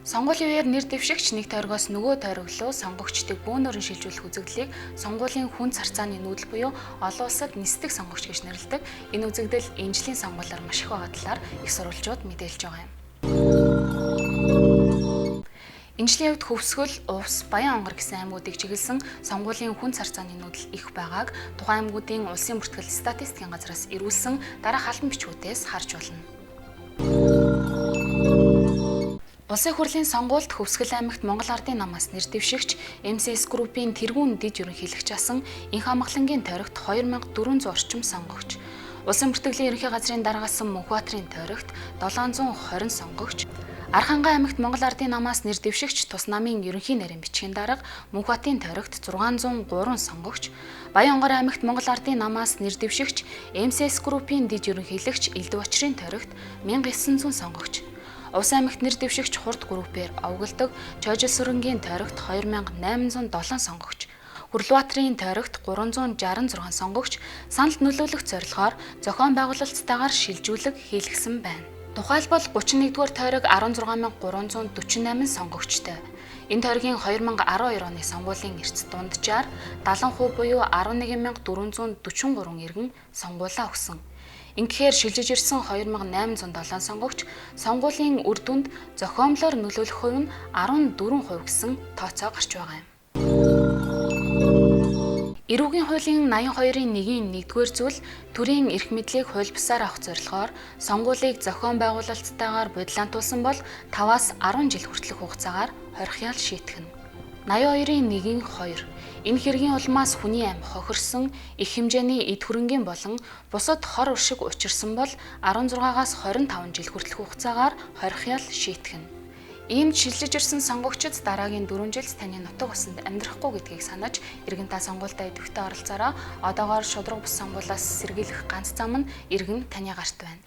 Сонгуулийн үеэр нэр дэвшигч нэг тойргоос нөгөө тойрог руу сонгогчдыг бөөнөр нь шилжүүлэх үзэгдлийг сонгуулийн хүнд зарцааны нүүдэл буюу олон улсад нисдэг сонгогч гэж нэрлэдэг. Энэ үзэгдэл энэ жилийн сонгуулиар маш их байгаа талаар их сурвалжууд мэдээлж байгаа юм. Энэ жилийн хувьд Хөвсгөл, Увс, Баян-Онгор гэсэн аймагуудыг чиглэсэн сонгуулийн хүнд зарцааны нүүдэл их байгааг тухайн аймагуудын улсын бүртгэл статистикийн газраас ирүүлсэн дараах албан бичгүүдээс харж болно. Улсын хурлын сонгуульд Хөвсгөл аймагт Монгол Ардын намаас нэр дэвшигч МСС группийн тэргүүн дэд ерөнхийлөгч асан Инх Амгалангийн тойрогт 2400 орчим сонгогч. Улсын бүртгэлийн ерөнхий газрын дараагаас Мөнхбаатарын тойрогт 720 сонгогч. Архангай аймагт Монгол Ардын намаас нэр дэвшигч тус намын ерөнхий нарийн бичгийн дарга Мөнхбатын тойрогт 603 сонгогч. Баян-Онгор аймагт Монгол Ардын намаас нэр дэвшигч МСС группийн дэд ерөнхийлөгч Элдв-Очрын тойрогт 1900 сонгогч. Увс аймагт нэр дэвшигч хурд группээр овголдог Чойжил сүрэнгийн тойрогт 2807 сонгогч. Хүрлбаатарын тойрогт 366 сонгогч саналд нөлөөлөх зорилгоор зохион байгуулалттайгаар шилжүүлэг хийлгсэн байна. Тухайлбал 31-р тойрог 16348 сонгогчтой. Энэ тойргийн 2012 оны сонгуулийн эрс дунджаар 70% буюу 11443 иргэн сонгуулаа өгсөн. Ингэхээр шилжиж ирсэн 2807 сонгогч сонгуулийн үр дүнд зохиомлоор нөлөөлөх хувь нь 14% гэсэн тооцоо гарч байгаа юм. Эрүүгийн хуулийн 82-ын 1-ийн 1-р зүйл төрийн эрх мэдлийг хууль бусаар авах зорилгоор сонгуулийг зохион байгуулалттайгаар бодлоонтуулсан бол 5-аас 10 жил хүртэлх хугацаагаар хорих ял шийтгэнэ. 82-ын 1-ийн 2. Энэ хэргийн улмаас хүний амь хохирсон, их хэмжээний эд хөрөнгийн болон бусад хор уршиг учирсан бол 16-аас 25 жил хүртэлх хугацаагаар хорих ял шийтгэнэ. Иймд шилжиж ирсэн сонгогчид дараагийн 4 жилд таны нутаг усанд амьдрахгүй гэдгийг санаж иргэн та сонгуультай идэвхтэй оролцоороо. Одоогоор шударга бус сонгуулиас сэргийлэх ганц зам нь иргэн таны гарт байна.